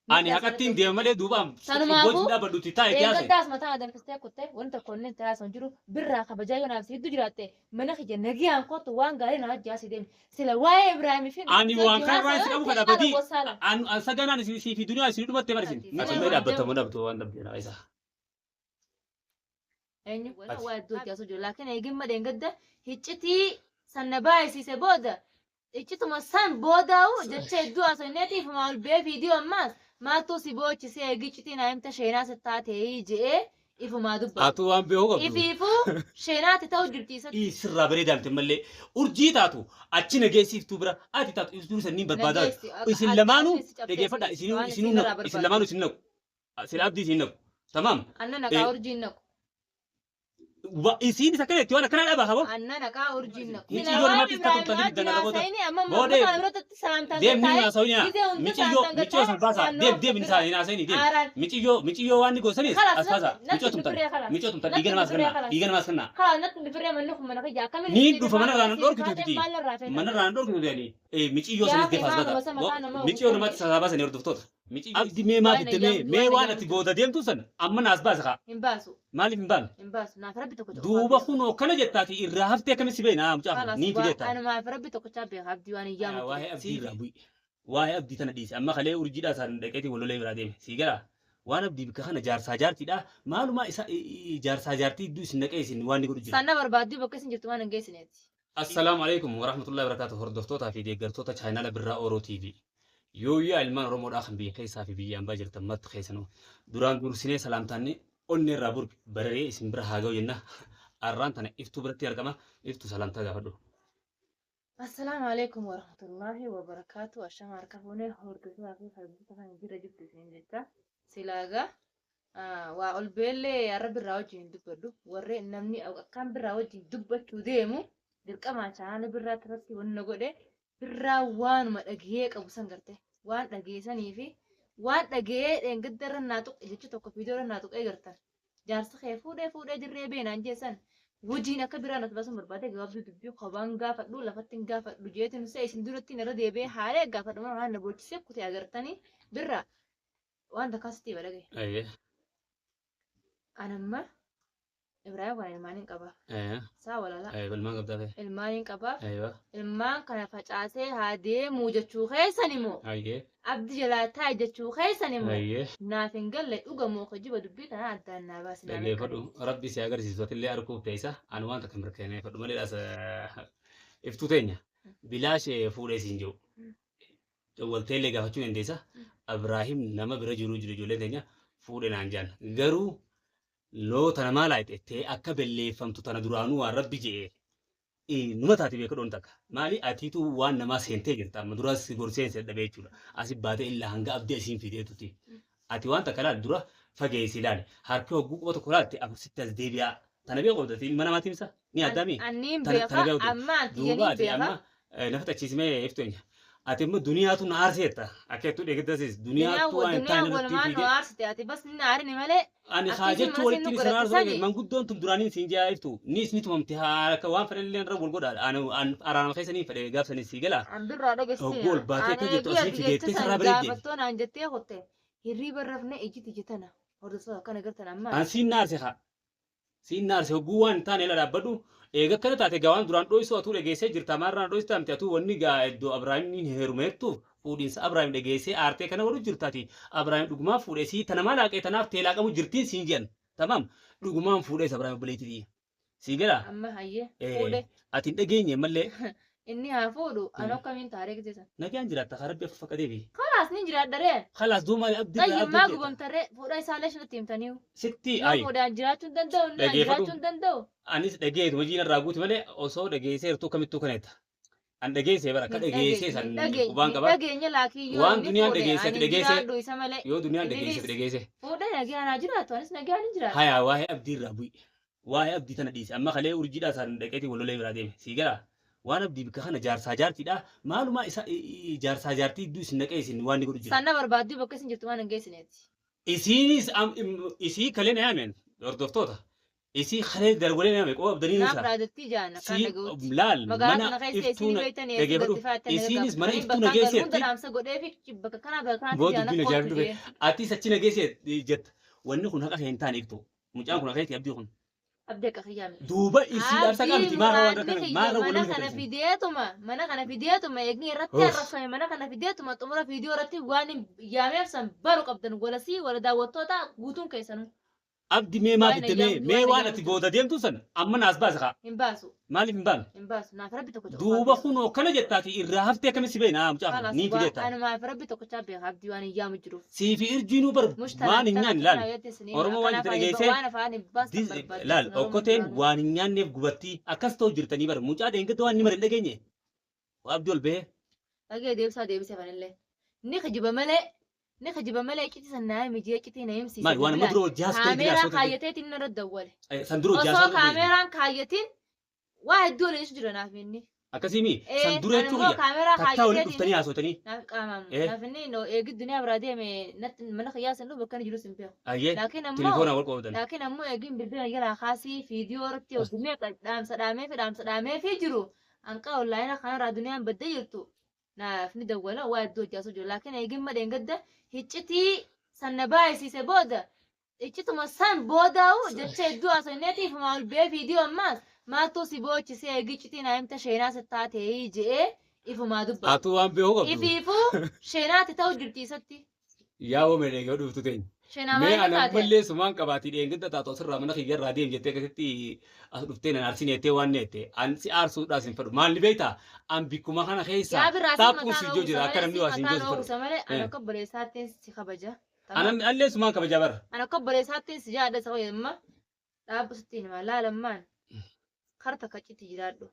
Ani Miidhaa haqattiin sanatti deema malee duubaan Sanumaafuu gochi dhaabbadhutti taa'e tiyaase. Dheengaddaas mataa na danfistee kutte wanti tokko inni itti haasa'u hin jiru birraa kabajaa yoo naaf si hedduu jiraatte mana kiyya nagiyaan kottu waan gaarii na hojii asii deemi sila waa'ee Ibraahimii fi Ani waan kana irraa si qabu kana badii an an saganaan isin isii fi duniyaa isin dhumatte bar isin. Sila Ati mee waan dhaabbatta moo dhabdu waan dhabde na isa. Eenyu? Waa iddoo itti haasa'u jiru laakiin eegimma dheengadda hiccitii san na baay'isiise booda iccituma san boodaa'u jecha hedduu haasofneetiif maal bee viidiyoo ammaas maaltu si boochisee eegi iccitii naa himta sheenaa si taatee je'ee ifumaa dubbata. Atuu waan beeku qabdu. Ifiifuu sheenaatti ta'u jirti isatti. Ii sirraa bareedaa miti mallee urjii taatu achi nageessiiftuu bira ati taatu ibstuu sanniin barbaadaa Nageessi, akka isin adda lamaanuu adda si cabsee dhageeffadha si- isinuu waan isinuu isin irraa naqu isin barbaadu. lamaanuu isin naqu sila abdii isin naqu tamaam Anna naqaa urjiin naqu. Isiin isa kana itti waan akkanaa dhabaa qabo. Anna naqaa urjiin naqu. Miciyyoo namatti itti turtan dibdan irra booda. Boodee deem ni haasawini miciyyoo miciyyoo san baasaa deem deem ni hin haasawini deem miciyyoo miciyyoo waan ni goosanis as baasaa miciyyoo tumtan miciyyoo tumtan dhiiga namaas kennaa dhiiga namaas kennaa. Niin dhufa mana irraa nan dhorkitu titi mana irraa nan dhorkitu jedhanii miciyyoo sanis deef as baata miciyyoo namatti sasaabaa sanii hordoftoota. Abdi mee maaf itti mee mee waan ati booda deemtu san amma naas baasa kaa. Hin baasu. Maaliif hin baane? Hin baasu. Naaf rabbi tokko Duuba kunoo kana jettaati irraa haftee akkamitti si beekna mucaa kana niin fideetta. Anumaaf rabbi tokkochaa beeka abdii waan hin yaamu. Waa'ee abdii irraa bu'i. Waa'ee abdii tana dhiisi. Amma kalee urjiidhaa isaan dhaqeetii wal lolee biraa deeme. Sii galaa? Waan abdii bikka kana jaarsaa jaartiidha. Maalumaa isa jaarsaa jaartii iddoo isin dhaqee isin waan ni godhu jira. Sanna barbaadduu bakka isin jirtu waan hin geessineeti. Assalaamu alaikum warahmatullahi wabarakatuh hordoftootaa fi deeggartoota chaayinaala Birraa Oro TV. Yooyyaa ilmaan Oromoodhaa kan biyya keessaa fi biyya ambaa jirtan marti keessanuu duraan dursinee salaamtaanni onnee irraa burqe bararee isin bira haa ga'u jenna. Arraan tana iftuu biratti argama. Iftuu salaamtaa gaafadhu. Assalaamu alaikum warahmatullahi wabarakaatu. Ashama harka fuunee hordofaa fi kabajamtoota kan jira jirtu isin jecha. Silaagaa waa ol beellee har'a birraa wajjin hin dubbadhu. Warri namni akkaan birraa wajjin dubbachuu deemu dirqamaa chaanaala birraa irratti wanna godhe birraa waanuma dhagahee qabu san garte waan dhageessanii fi waan dhagahee dheengadda irra naa tuqe jecha tokko viidiyoo irra naa tuqee gartan. Jaarsa kee fuudhee fuudhee dirree beenaan jeessan hojiin akka biraan as baasuun barbaade gabaabduu dubbii kophaan gaafadhu lafatti hin gaafadhu jeetiin see isin duratti irra deebi'ee haalee gaafadhu waan na boochisee kutee agartanii birraa waan takkaa sitti balage. Ayyee. Anamma Ibraahim kana ilmaaniin qabaaf. Saa walala. Ilmaan qabdaa ta'e. Ilmaaniin qabaaf. Aywa. Ilmaan kana facaasee haa deemuu jechuu keessan immoo. Ayyee. Abdi jalaa taa'i jechuu keessan immoo. Ayyee. Naaf hin galle dhuga moo kijiba dubbii kana addaan naa baasi naa Dhageeffadhu rabbi si agarsiisu atillee arguuf teessa ani waan takka mirkaneeffadhu malee as iftuu teenya bilaash fuudhee siin jiru. Walteellee gaafachuu dandeessa. Abraahim nama bira jiru jiru ijoollee teenya fuudhe naan jaan. Garuu loo tana maal haayite tee akka belleeffamtu tana duraanuu waan rabbi je'e numa taate beeka dhoon takka. Maali atiitu waan namaa seentee jirta amma duraas si gorseen si dadhabee jechuudha. Asi baatee illaa hanga abdii asiin fideetuti. Ati waan takka laal dura fageessi ilaali. Harki hogguu quba tokko laalte afur sitti as deebi'aa. Tana beeku qabda ilma namaatiin isa ni addaami. Anniin Tana beeka beeku. amma anti Duuba yaniin ati beeka. amma lafa xachiisimee iftu enya. Ati immoo duniyaatu na aarseetta. Akka jettu dheegiddasis duniyaatu waan hin taane Duniyaan irratti walumaan nu fiigee. aarsite ati bas ni aarini malee. Ani Akka haa isin jechuu mana walitti isin nu isin aarsuu godhatte sani. manguddoon tun duraanii isin jaa iftu ni isin tumamte haa akka waan fedhan illee irra wal godha. Ani araarama keessa ni fedhe gaaf sanis sii gala. An birraa dhageessite. Hogguu ol baatee akka jettu asii fideettee sirraa bareedde. Gaafattoo naan jettee kutte hirriiba rafne ijji tiyya tana hordoftoota akkana gartan amma. An siin na aarse haa. Siin na aarse hogguu waan hin taane ila dhaabbadhu. Eega akkana taate gaa waan duraan dho'isuu atuu dhageessee jirta maarraan dho'istaa miti atuu wanni gaa iddoo Abrahaamiin heerumeettuuf fuudhiinsa Abrahaam dhageessee aartee kana godhu jirtaati. Abrahaam dhugumaan fuudhee sii tana maal haaqee tanaaf teelaa qabu jirtiin siin jedhan. Tamaam dhugumaan fuudhees Abrahaam obboleettii tiyya. Sii galaa? Amma hayyee fuudhe. Ati hin dhageenye mallee. Inni haa fuudhu anu akkamiin taaree gisee san. Nagaan jiraatta kaa rabbi affa qadeefi. Kalaas ni jiraadha ree. Kalaas duuba maali abdi irraa Tayyib abdi maa jeetta. gubamta ree fuudha isaallee shanatti himtaniiyu. Sitti Yoo ayi. fuudhaan jiraachuu hin danda'u inni an Dhageeffadhu. jiraachuu hin danda'u. Anis dhageetu hojiin irraa guuti malee osoo dhageesseertuu kamittuu kana jetta. An dhageessee bara akka Hin dhageessee dhageenye san hin dhageenye qubaan hin qaba. dhageenye laakii yoo Waan inni duniyaan fuudhe dhageesse ani ati hin dhageesse jiraadhu isa malee. yoo duniyaan dhageesse Inninis ati dhageesse. fuudhee nagaan haa jiraatu anis nagaan hin jiraadha. Haya waa'ee abdii irraa bu'i. Waa'ee abdii tana dhiisi. Amma kalee urjiidhaa san dhaqeetii wal lolee biraa deeme. Sii galaa? Waan abdii bikka kana jaarsaa jaartiidha. Maalumaa isa jaarsaa jaartii iddoo isin dhaqee isin waan ni godhu jira. Sanna barbaadduu bakka isin jirtu waan hin geessineeti. Isiinis isii kalee na yaameen hordoftoota. Isii kalee dargolee nama qooba abdanii Naaf isa. raadattii jaan akkaan Sii dhaga'utti. laal Magaalaa mana kana keessa iftuu isin beektanii dhageeffadhu. Isiinis mana iftuu nageesseetti. Hunda dhaamsa godhee fi bakka kanaa bakka kanaatti Boo jaan dubbiin akka ajaa'ibdu ooltu dhufe. jee. Atis achi nageessee jetta. Wanni kun haqa hin taane iftu. Mucaan kun akka abdii kun. Abdii akka kiyyaame. Duuba isii dhaamsa qabdi maarra waan Abdii akkana muraadni maarra kiyya mana waliin kana fakkeessan. fideetuma mana kana fideetuma eegni irratti Uff. arrabsame mana kana fideetuma xumura viidiyoo irratti waan hin yaameef san baru qabdan walasii wala daawwattoota guutuun keessanuu Abdi mee maa Waan fidde mee ayyaamtu mee waan waan ati ayyaamtu. booda deemtu san amma naas baasa kaa hin baasu maaliif hin baane? hin baasu naaf rabbi tokko tokko Duuba kunoo kana jettaati irraa haftee akkamitti si beekna mucaa kana Kalaas ni waan fidetta. anumaaf rabbi tokkochaa beeka abdii waan hin yaamu jiruuf. Siifi irjiinuu bar waan hin nyaanne laal. Oromoo waan jette dhageessee waan afaan hin baasan barbaadu. Laal okkoteen waan hin nyaanneef gubattii akkas ta'u jirtanii bar mucaa dheengadda waan inni mara hin dhageenye. Abdii ol bahee Dhagee deebisaa deebisee fanillee. Ni kijiba malee ni kijiba malee iccitii san naa himi jee iccitii na himsiise. maal waan amma dura hojii haasofte Kaameeraa kaayyateetiin inni irra dawwale. san dura hojii Osoo haasofte kaameeraan kaayyatiin waa hedduu waliin jira naaf inni. akkasii mi san dura Ani jechuun immoo kiyya kaameeraa takkaa waliin kaayyateetiin dhuftanii haasoftanii naaf qaamamu. Eh. Naaf inni no eegi duniyaa biraa deeme natti mana kiyyaa san dhufu bakka inni jirus hin beeku. ayyee Laakiin ammoo telefoonaan wal qoodan. Laakiin ammoo eegin bilbila jalaa kaasii viidiyoo irratti hojii dhaamsa dhaamee fi dhaamsa dhaamee fi jiru hanqa onlaayina kanarraa duniyaan baddee jirtu naaf ni dawwala waa iddoo hojjaasu jiru. Laakiin eegin madheen gadda hiccitii san na baay'isiise booda iccituma san boodaa'u jecha hedduu haasofneetiif maal bee viidiyoo ammaas maaltu si boochisee eegi iccitii naa himta sheenaa si taatee je'ee ifumaa dubbata. Atuu waan beeku qabdu. Ifiifuu sheenaatti ta'u jirti isatti. Yaa woo mee dhuftu teenya. Sheenaa Mee maal ana taate? ammallee sumaan qabaatii dheengadda taatu asirraa mana kiyyarraa deem jettee akkasitti as dhuftee nan aarsin jettee waan neette an si aarsuudhaas hin fedhu maalli beektaa an bikkuma kana keessa Yaa birraa si taaphuun mataan si ijoo jira oowwisa akka malee namni si waa si hin mataan ijoo si fedhu. oowwisa malee ani Eh. akka obboleessaattiin si kabaja. Ana allee sumaan kabaja bara. Ani akka obboleessaattiin si jaadha isa fayyadama. Dhaabbu sitti hima laalammaan kara takka citti jiraadhu.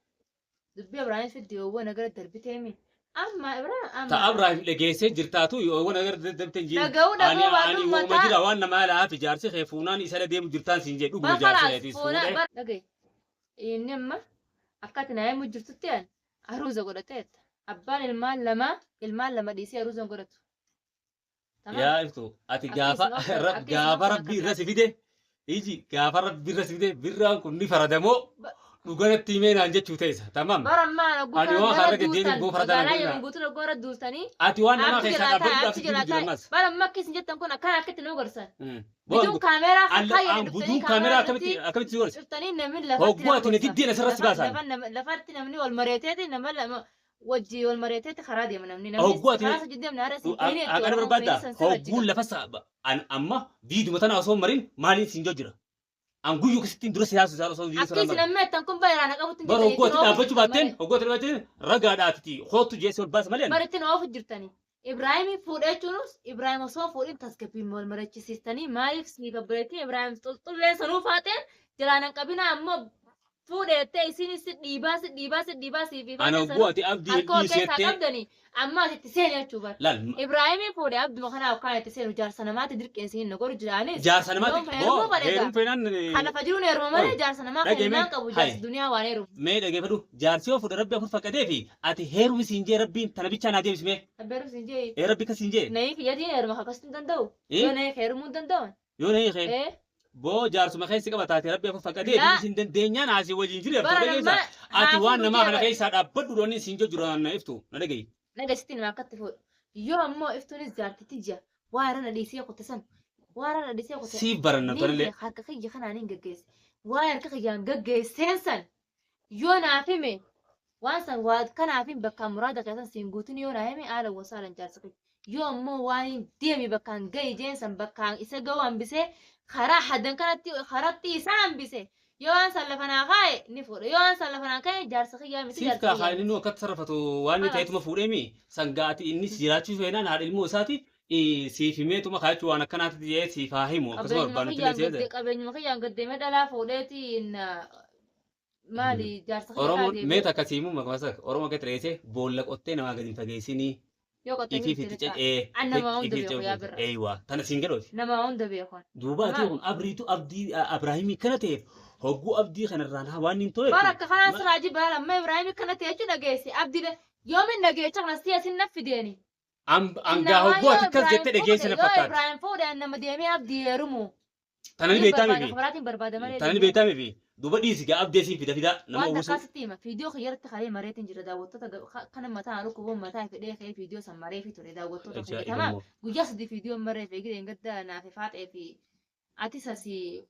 Dubbii Ibraahim fiddi yoowwan agara darbiteemi. Amma Ibraahim amma. Ta Abrahaam dhageessee jirtaatu yoo agar dabteen jiru. Dhaga'uu Ani dhaga'uu ani baadhu wooma mataa. jira waan namaa laaf ijaarsi kee fuunaan isa deemu jirtaan siin jedhu dhuguma jaarsi Bakalaas keetis fuula fuudhee. bara dhaga'i. Inni amma akka ati naa himu jirtutti an aruuza godhateetta. Abbaan ilmaan lama dhiisee aruuza hin godhatu. Tamam? Yaa iftu ati Akka gaafa isin obsan- akka isin gaafa obsan rabbi akka irra si fide iji gaafa rabbi irra si fide birraan kun ni faradamoo Ba- dhuganatti himee naan jechuu ta'isa tamam. Bara ammaa Ani oguu waan kana har'a gara deddeebiin duultan boo faradaan magaalaa godhina. yeroo guutuun oguu gara duultanii Ati waan namaa achi keessaa jalaa taa'e dhaabbachuudhaaf achi si jalaa jiru taa'e ammas. bara amma akka isin jettan kun akkana akkatti nu gorsan. Boo Biduun kaameeraa kaayyanii dhuftanii buduun kaameraa kaameraa akkamitti irratti akkamitti si gorsa? dhuftanii namni lafatti Hogguu nama ati na gorsa. diddeen asirratti baasan. Lafatti namni wal mareeteeti nama lama wajji wal mareeteeti karaa deema namni. Namni Hogguu ati karaa sajii deemna hara isin feene itti Akkana Oromoon barbaadda. feene san sirra Hogguun jiga. lafa amma viiduma tana osoo hin marin maaliin siin jira? An guyyuu akkasittiin dura siyaasa isaa osoo viidiyoo Akka sana isin marin. amma jettan kun baay'ee qabutti hin Bara jirtanii hogguu ittiin ati oofu dhaabbachuu jirtan baatteen malee. hogguu ati dhaabbatteen ragaadhaatiti hoottu jeesee ol baasa malee. Bara ittiin oofu jirtanii. Ibraahimii fuudhee jechuunis Ibraahim osoo fuudhin tasgabbiin wal marachisiistanii maaliif siif obboleettiin Ibraahim xulxullee sanuu faateen jalaan hin qabinaa ammoo fuudheettee isiin si dhiibaa si dhiibaa si dhiibaa siif Ana faateen hogguu sanuu ati abdii harka ol keessaa dhiisettee qabdanii amma ati itti seeni jechuu bara. laal Ibraahimii fuudhee abduma kanaa akkaan itti seenu jaarsa namaatti dirqeen na godhu jiraanis jaarsa yoom namaatti boo heerumuu fedhe heeruun feenaan Kana fajiruun heeruma malee jaarsa namaa kan dhagee mee ilmaan qabu hayi jaarsa duniyaa waan heerumu. mee dhageeffadhu jaarsi yoo fuudhe rabbi afur fakkatee fi ati heerumi siin jee rabbiin tana bichaa naa deebisi mee Abbeeru siin jee ee rabbi kas siin jee nayii kiyyatiin heeruma akkasitti hin danda'u. Yoo nayii heerumuu hin danda'an. yoo nayii kee Ee boo jaarsuma keessi qaba taate rabbi afur fakkatee fi laa isin dandeenyaan asii wajjin jiru bara dhageessa namaa ati haa waan fuudhu namaa jee kana bara. keessaa dhaabbadhu doonni siin jiru na iftu na dhagayi. Nagasitti nama akkatti fuudhu. Yoo ammoo iftuunis jaartitti jia waa irra na dhiisee qote san waa irra na dhiisee qote Siif baranna niin tollee beeka harka kiyya kanaan hin gaggeesse. Waa harka kiyyaan gaggeesseen san yoo naaf hime waan san waa kanaaf hin bakkaan muraada keessan siin guutin yoo naa hime haala wasaalan jaarsa kiyya. Yoo ammoo waan hin deemi bakkaan gahi jeen san bakkaan isa ga'u hambisee karaa hadan kanatti karatti isa hambise yoo waan san lafa naa kaa'e ni fuudha yoo waan san lafa naa kaa'e jaarsa kiyyaa miti siif jaarsa kaa kiyyaa haa inni miti. akkatti sarrafatu waan inni Kalaas. ta'etuma fuudheemi sangaati innis jiraachuu feenaan haadha ilmoo isaati siif himeetuma kaachuu waan akkanaatti jee siif haa himu akkasuma Qabeenyuma barbaannutti kiyyaan illee gadde seete. qabeenyuma kiyyaan gaddeemee dhalaa fuudheetiin maali jaarsa kiyya Oromoon irraa mee deebi'e takka siimuu maqaa Oromoo akka reese boolla qottee namaa gadi hin fageessinii yoo qottanii ifiif itti itti riqaa. cacee An nama hunda ifiif beeku yaa birra. eeywa tana siin gadhooti. Nama hunda beeku. Duuba ati Maal? kun abriitu abdii Abrahaimii kana ta'eef hogguu abdii kanarraan waan hin Bara to'etu akka kanaan sirraa jibbaa amma Ibraahim kana ta'e jechuun dhageesse abdiidha. Yoomin dhageecha kana si'a sin naffideeni. Angaa Innamaa hogguu yoo ati akkas Ibraahim jettee dhageesse fuudhe na yoo fakkaatti. Ibraahim fuudhe nama deemee abdii heerumu. Tanani Niin beektaa barbaada miti. kabaraatiin barbaada malee Tanani deemee. beektaa miti. Duuba dhiisi gaa abdee siin fida fida nama Waan uwwisu. takkaa sitti hima. Viidiyoo kiyyarratti kalee mareetiin jira daawwattoota kana mataa dhukkubuun mataa fedhee ka'ee viidiyoo san mareefi ture daawwattoota kiyya. Ajaa'iba Tamaam immoo. guyyaa 3 viidiyoo maree fi gideen gadda naaf faaxee fi atis asii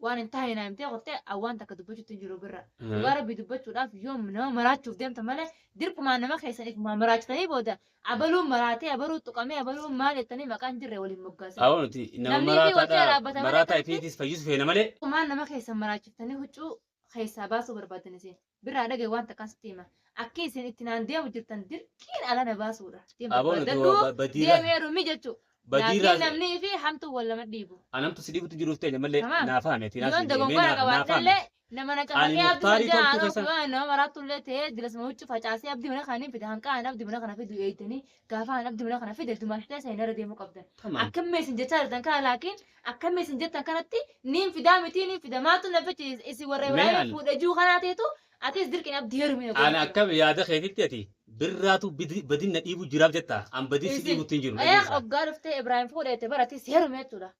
waan hin taane naa himtee qottee waan takka dubbachuutti hin jiru birra. Dhugaa rabbii dubbachuudhaaf yoom nama maraachuuf deemta malee dirqumaan nama keessan ifumaan maraachitanii booda abaluun maraatee abaluu tuqamee abaluun maal jettanii maqaan jirre waliin moggaasan. Awwa nuti nama Namni fi wal jala maraataadha dhaabbata malee maraataa akkamitti ifiitis fayyisu feena malee. Dirqumaan nama keessan maraachiftanii huccuu keessaa baasuu barbaadan isin. Birraa dhagaye waan takkaan sitti hima. Akki isin itti naan deemu jirtan dirqiin ala na baasuudha. Deem Aboo nuti barbaadadhu badiirraa deem heerumi jechuudha. Laakiin badiirraa namni fi hamtuun wal nama dhiibu. anamtu si dhiibutu jiruuf ta'e malee Tamaam. naa fahame ati Yoon naas hin jedhee dogongora naa fahame. qabaadhellee nama na Ani cafaqee abdii muktaarii sana toltuu jalaa keessa yoo nama maraatullee ta'ee dilasuma huccuu facaasee abdii mana kana fide hanqaan abdii mana kana fidu eeyitanii gaafa an abdii mana kana fide dumaashtee isa hin irra deemuu qabdan. Tamaam. Akkamii isin jechaa jirtan kana laakiin akkamii isin jettan kanatti niin fidaa miti niin fida maatu na fichi isin warra Mee Ibraahim an fuudhe juu kanaa ta'etu atis dirqiin abdii heerumina Ani godhu. akkam yaada keetitti ati birraatu badin na dhiibu jiraaf jetta an badin si Isin dhiibutti hin jiru ee dhageessa. hoggaa dhuftee Ibraahim fuudheete bara atis heerume jechuudha.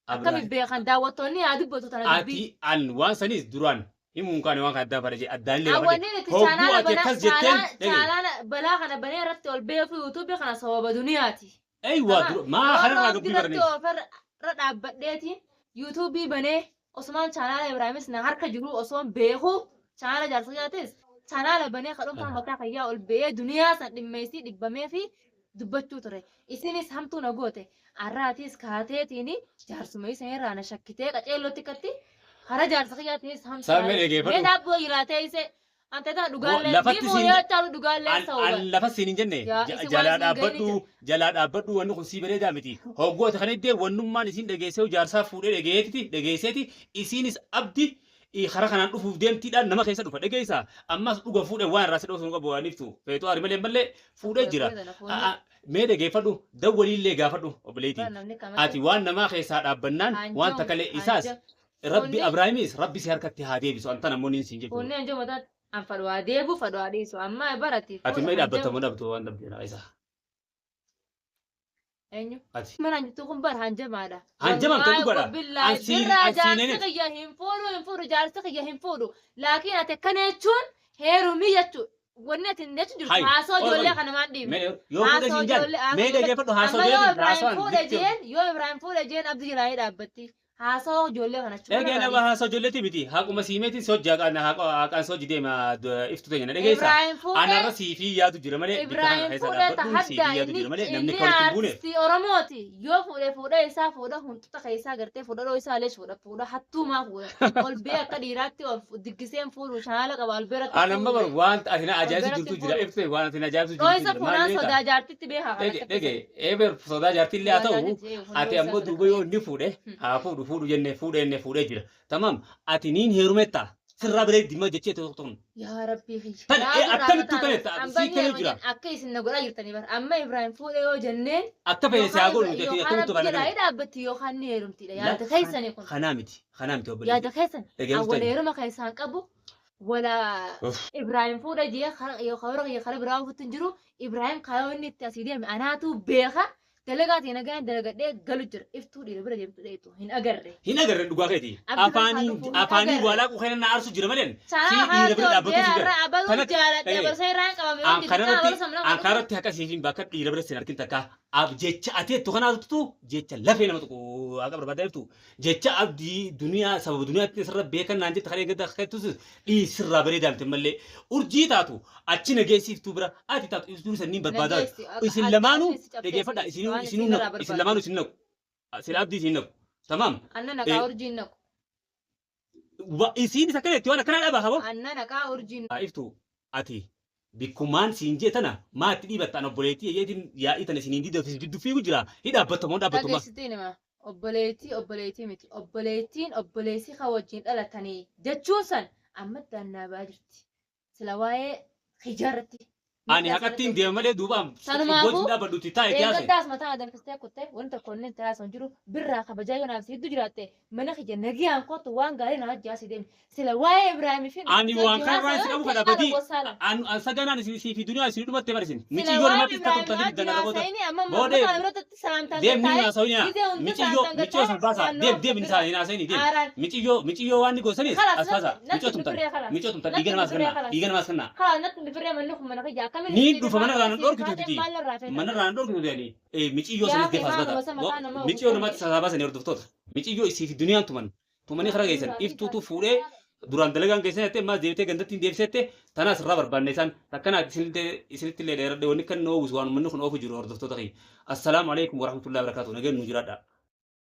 Akkami Abraahim beekan daawwattoonni haa dubbatu tana dubbii. ati an waan sanis duraan himuun kaane waan kan addaa fadhe addaan illee gaafadhe Awwanni nuti hogguu chaanaala ati banaa akkas jetteen dhagaye. chaanaala balaa kana banee irratti ol ba'ee fi yuutuubii kana sababa duniyaati. Eywaa Tamaam. dura maa kanarraa Roorroo dubbii irratti baranees. ofirra dhaabbadheetiin yuutuubii banee osumaan chaanaala Ibraahimis na harka jiru osoon beeku chaanaala jaarsa jaates chaanaala banee kadhuunfaa mataa kayyaa ol ba'ee duniyaa san dhimmeessii dhibbamee fi dubbachuu ture. Isinis hamtuu na goote. Arraatis kaateetiin jaarsuma isa irraa na shakkitee qaceellootti katti hara jaarsa kiyyaatiinis hamtuu Saamee na mee dhageeffadhu. daabboo jiraatee ise ante tana dhugaallee Lafatti diimuu siin yoo caalu dhugaallee an sa'uba. an lafa siin hin jenne Yaa isin waan jalaa isin gahini dhaabbadhu jira. jalaa dhaabbadhu wanni kun sii bareedaa miti. Hoggoota kana iddee wannummaan isin dhageessee jaarsaa fuudhee dhageetti dhageesseeti isinis abdi karaa kanaan dhufuuf deemtiidhaan nama keessa dhufa dhageessa. Ammas dhuga fuudhee waan irraa si dhoofsu qabu waan iftu. Feetuu aari malee malee fuudhee jira. Mee dhageeffadhu dawwaliillee gaafadhu obboleettii. Ati waan namaa keessaa dhaabbannaan waan takkalee isaas rabbi Abraahimis rabbi si harkatti haa deebisu antan ammoo niin siin jechuudha. Fuunni hanjoo mataa an fadhuwaa deebu fadhuwaa dhiisu amma barati. Ati mee dhaabbattamu dhabdu waan dhabdee na isaa. Eenyu? Ati. Mana hanjattu kun bara hanjamaadha. Hanjamaan kan dhugaadha. Billaahi An siin birraa an jaarsi siineenis. kiyya hin fuudhu hin fuudhu jaarsi kiyya hin fuudhu. Laakiin ati akkana jechuun heerumii jechuudha. Wanni ati hin jechuun jirtu Hai, haasoo ol ijoollee ol. kana maan dhiibne. Mee yoo fuudhee Haasoo siin jaal ijoollee haasoo mee ijoollee. dhageeffadhu haasoo Amma yoo ijoollee Ibraahim haasoo fuudhe an jeen yoo Ibraahim fuudhe jeen abdii jiraanii dhaabbatti. Haasoo ijoollee kana achuma Dhagee irraa nama dhiisi. haasoo ijoolleetii miti haquma siimeetiin soojii haqaan soojii deema iftu teenya na dhageessa. Ibraahim fuudhee Anarra siifii yaadu jira malee bikka kana Ibraahim keessa fuudhee dhaabbadhuun siifii tahaddaa yaadu inni jira malee namni inni akka walitti hin buune. artistii Oromooti. Yoo fuudhee fuudhee isaa fuudha huntuta keessaa gartee fuudhadhoo isaa leesh fuudha fuudha hattuumaa fuudha. Ol bee akka dhiiraatti ol diggiseen fuudhu shaala qaba ol beeratti An amma bar fuudhu. waan ati na Ol ajaa'ibsu beeratti jirtu jira fuudhu. ifte waan ati na ajaa'ibsu Dhoo jirtu isa jira maal fuunaan beektaa? sodaa jaartitti beekaa kan Dhege akka dhege akkasii. eeber sodaa jaartillee haa Sodaa ta'u jaartitti ati fuudhoo isaa ammoo sodaa duuba yoo inni fuudhe haa fuudhu fuudhu jenne fuudhe jenne fuudhee jira. Tamaam ati niin heerumetta sirraa bareeddi ma jechee tokko tokko. Yaa Rabbii kiyya. Tan Yaa birraa akkamittu mataa kanetta an sii banni kennuu heeruma jira. jeen akka isin na godhaa jirtanii bara. Amma Ibraahim fuudhe yoo jenneen Akka fedhe si haa yookaan godhu nuti ati yookaan akkamittu abdii kana jalaa kana. dhaabbatti yookaan ni heerumtidha. La Yaada keessanii kun. kanaa miti kanaa miti obboleettii. Yaada keessan Dhageeffatu awwala teenya. heeruma keessaan qabu wala Ibraahim fuudha jee karoora kiyya kara biraa ofutti hin jiru. Ibraahim kaayoo inni itti asii deeme anaatu beeka. Dalagaa ta'e nagaan dalagadhee galu jira. Iftuu dhiira bira deemtu dheetu hin agarre. Hin agarre dhugaa keeti. Abdi kan Afaaniin dhufu hin afaaniin agarre. waalaa qofaan na aarsu jira malee. Sii Chaanaala dhiira kanatti bira ol dhaabbatu bee si gara. har'a abaluu Kanatti jaaladhe dhagaye. abalsa irraa hin qabame yoo An jirtu kana kanarratti abalsa mana an dhufu. kanarratti akka siifin bakka dhiira bira sin argin takka ab jecha ati ettu kanaatu jecha lafee nama tuqu akka barbaadaa jirtu jecha abdii duniyaa sababa duniyaatti sirra beekan naan jette kan eeggata akka jettus dhiisirraa bareedaa miti mallee urjii taatu achi nageessiiftuu bira ati taatu ibsuun sanniin barbaadaa Nageessi akka isin ati lamaanuu ati si cabsee dhageeffadha si isinuu waan isinuu isin irraa naqu isin barbaaddu. lamaanuu isin naqu sila abdii isin naqu tamaam Anna naqaa urjiin naqu. Isiin isa kana itti waan akkanaa dhabaa qabo. Anna naqaa urjiin Iftu ati bikkumaan siin jee tana maatti dhiibattaan obboleettii eeyyeetiin yaa'ii tana isiniin didda isin jidduu fiigu jira hi dhaabbattamoo dhaabbattummaa. Dhageessitii nima obboleettii obboleettii miti obboleettiin obboleessi kan wajjin dhalatanii jechuun san amma daannaa ba'aa jirti. Sila waa'ee hijaarratti Ani haqattiin deema malee duubaan Sanumaafuu gochi dhaabbadhutti taa'e tiyaase. Eeggaddaas mataa danfistee kuttee wanti tokko inni taasisu hin jiru birraa kabajaa yoo naaf hedduu jiraatte mana kiyya nagiyaan kottu waan gaarii na hojii asii deemi. Sila waa'ee Ibraahimii fi Ani waan kana irraa si qabu kana badii. An saganaan isin sii fi duniyaa isin dhumatte bar isin. Miciyyoo namatti itti turtanii diddan arraboota. Boodee deem ni haasawinaa. Miciyyoo miciyyoo san baasaa. Deem deem hin haasawinii deem. Miciyyoo miciyyoo waan ni gosanis as baasaa. Miciyyoo tumtan. Miciyyoo tumtan dhiiga namaas kennaa. Dhiiga namaas kennaa. Ni dhufa mana irraa nan dhorkitu titi. Mana irraa nan dhorkitu jedhanii miciyyoo sanis deef as baata. Miciyyoo namatti sassaabaa hordoftoota. Miciyyoo isii fi duniyaan tuman. Tumanii karaa geessan iftuutu fuudhee duraan dalagaan geessan jettee maas deebitee gandatti hin deebisette tanaas irraa barbaanne isaan takkanaa isinitti illee dheeradhe wanni kan nu oowwisu waan uummanni kun oofu jiru hordoftoota kiyya. Assalaamu alaikum warahmatullahi wabarakatuh. Nageen nu jiraadha.